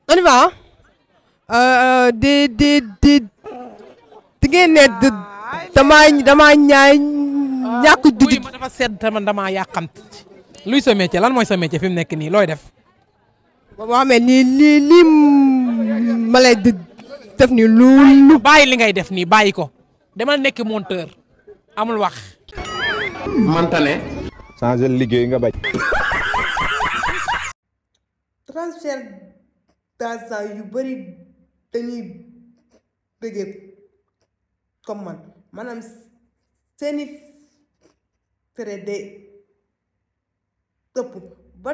On y va di ngeen ne damaa ñàkk wuy ma dafa sedd tamit damaa yàqamti luy sa métier lan mooy sa métier fi mu nekk nii looy def. boo xamee lii ma lay def nii lu bàyyi li ngay def nii bàyyi ko demal nekk monteur amul wax. manta ne. changer liggéey nga bañ. transfert d'argent yu bëri dañuy bëggee comme man maanaam seeni frais de ëpp ba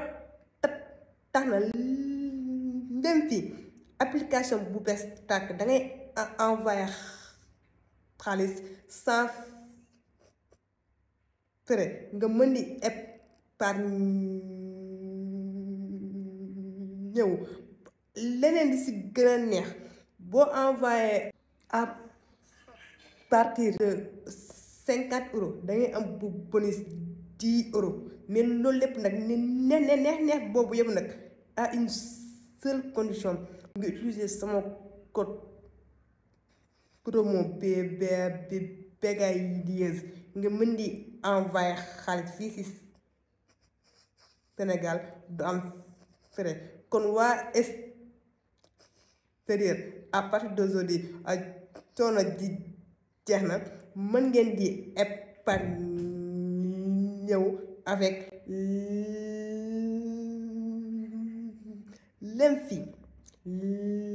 tax na ndem fi application bu bees tàkk da ngay envoyer xaalis sans frais nga mën di épargne ñëw leneen di si gën a neex boo envoyé à partir de 50 € da ngay am bu bonus 10 € mais loolu lépp nag neex boobu yëpp nag à une seule condition nga utiliser sama code promo BGAYDIEUS nga mën di envoyer xaalis fii si Sénégal du am frais kon waa extérieur à partir d'aujourd'hui coono ji jeex na mën ngeen di épargne ñëw avec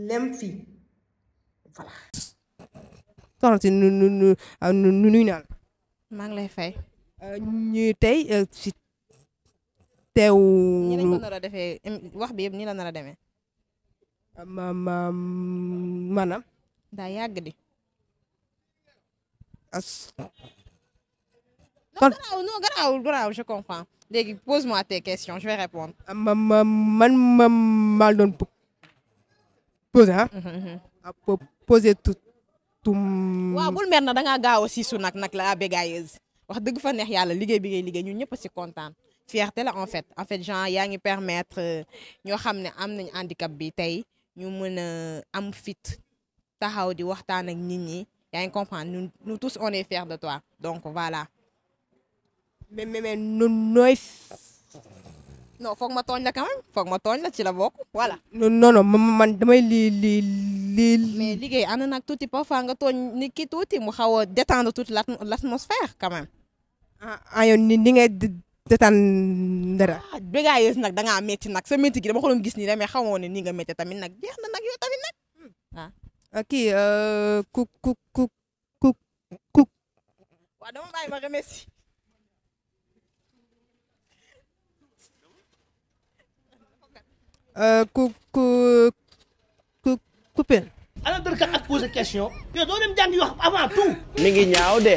Lemfi voilà. soxna si nu nuyu naa la. maa ngi lay fay. ñuy tey si teew. ñi lañ ko nar a defee wax bi yëpp nii la nar a demee. maanaam. daa yàgg di. non garaaw je comprends. léegi pose-moi tes questions je vais répondre. man maa doon poser poser tout. waaw bul mer na da ngaa gaaw a siisu nag la bégayeuse wax dëgg fa neex yàlla liggéey bi ngay liggéey ñun ñëpp si kontaan fierté la en fait genre yaa ngi permettre ñoo xam ne am nañ handicap bi tey ñu mën a am fit taxaw di waxtaan ak nit ñi yaa ngi comprendre nous tous on est fiers de toi donc voilà. mais nooy. non foog ma tooñ la quand même foog ma tooñ la ci la bokk voilà. non man damay lii. mais liggéey ànd nag tuuti parfois nga tooñ nit ki tuuti mu xaw a détendre toute l'atmosphère quand même. yow ni ngay détendre. bégayeuse nag da ngaa métti nag sa métti gi dama ko doon gis nii rek mais xamoo ne nii nga métti tamit nag jeex na nag yow tamit nag kii ku. waaw dama bàyyi ma remercie. coupé. ana dër kat ak poser question yow doo dem jàngi wax avant tout. mi ngi ñaaw de.